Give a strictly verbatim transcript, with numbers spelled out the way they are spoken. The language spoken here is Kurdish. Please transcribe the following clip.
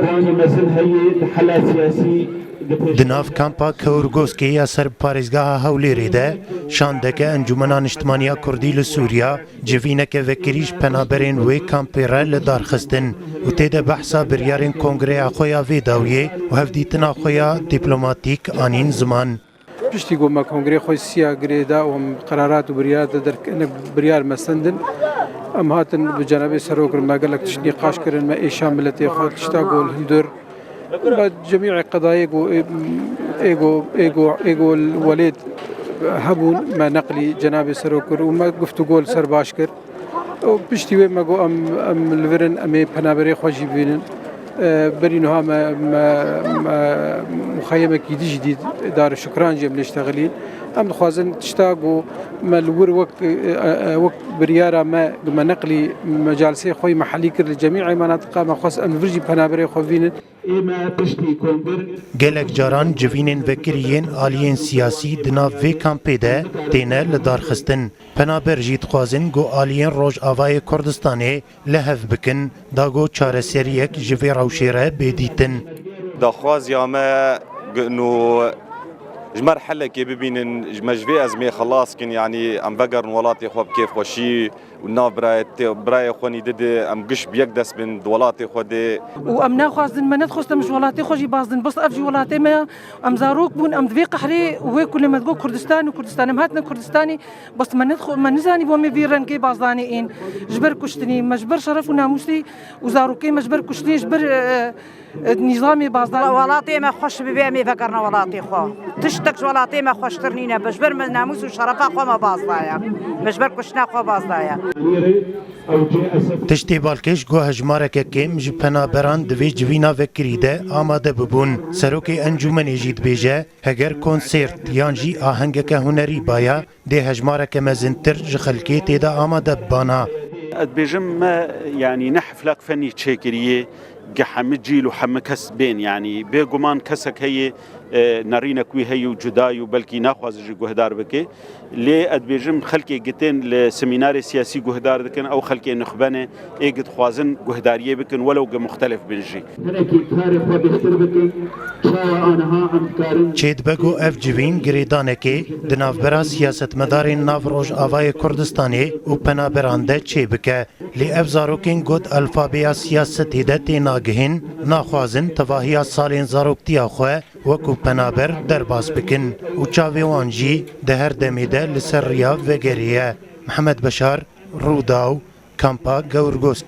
Wanî mezin heye di hela siyasî. Di nav kampa Kewrgoskê ya ser parêzgeha Hewlêrê de şandeke Encûmena Niştimaniya Kurdî li Sûriya civîneke vekirî ji penaberên wê kampê re li dar xistin û tê de behsa biryarên kongreya xwe ya vê dawiyê û hevdîtina xwe ya dîplomatîk anîn ziman. Piştî ku me kongrê xwe siya girê da û em qerarat û biryarat derkirine, biryar me sendin. Em hatin bi cenabê serok re me gelek tişt nîqaş kirin, me êşa miletê xwe tişta ku li hundir. Me cemî qedayê ku ê, ê ku, ê ku, ê ku welêt hebûn me neqlî cenabê serok kir û me guftûgo li ser baş kir. Û piştî wê me got, em, em li vir in, em ê penaberê xwe jî bibînin. E, berî niha me, me, me muxeyemekî dî jî dît, dar şukran jî em lê ştexilîn. Em dixwazin tişta ku me li wir wek, e, e, wek biryara me, ku me neqlî mecalisê xwe yî mehelî kir li cemî eymana diqa me xwest em li vir jî penaberê xwe bibînin. Ê me piştî kongir. Gelek caran civînên vekirî yên aliyên siyasî di nav vê kampê de têne lidarxistin. Penaber jî dixwazin ku aliyên Rojavayê Kurdistanê li hev bikin, da ku çareseriyek ji vê rewşê re bê dîtin. Daxwaziya me gu-, no ji me re helekê bibînin, me ji vê ezmê xelas kin, yanî em vegerin welatê xwe bi kêfxweşî û nav birayetê, birayê xwe nî didi, em giş bi yek dest bin di welatê xwe de. Û em naxwazin, me nedixwest em ji welatê xwe jî bazdin. Bes ev jî welatê me ye. Em zarok bûn, em di vê qehrê û wê kulê me digot Kurdistan û Kurdistan. Em hatine Kurdistanê, bes me nedixwe-, me nizanî bo me vî rengê bazdanê ên. Ji ber kuştinî, me ji ber şeref û namûsî û zarokê me ji ber kuştinî, ji ber, e, e, nîzamê bazdanê. Welatê me xweş bibe, em ê vegerine welatê xwe. Tiştek ji welatê me xweştir nîne. Ji ber me namûs û şerefa xwe me bazdaye. Me ji ber kuştina xwe bazdaye. Tiştê balkêş ku hejmareke kêm ji penaberan di vê civîna vekirî de amade bibûn. Serokê encûmenê jî dibêje, heger konsert yan jî ahengeke hunerî baya, dê hejmareke mezintir ji xelkê tê de amade bibana. Ez dibêjim me, yanî ne heflak fenî çêkiriyê, ge hemî cîl û hemî kes bên, yanî bêguman kesek heye, e, nerînek wî heye û cuda ye û belkî naxwaze jî guhdar bike. Lê ez dibêjim xelkê gi tên li semînarê siyasî guhdar dikin, ew xelkê nuxbe ne, ê gi dixwazin guhdariyê bikin, welew gi muxtelif bin jî. Hinekî karê xwe bêhtir bikin, çawa aniha em dikarin. Çêdibe ku ev civîn girêdanekê di navbera siyasetmedarên nav Rojavayê Kurdistanê û penaberan de çêbike. Lê ev zarokên ku di alfabeya siyasetê de tênagihên, naxwazin tevahiya salên zaroktiya xwe wekû penaber derbas bikin û çavê wan jî di her demê de li ser riya vegerê ye. Mihemed Beşar, Rûdaw, Kampa Gewrgoskê.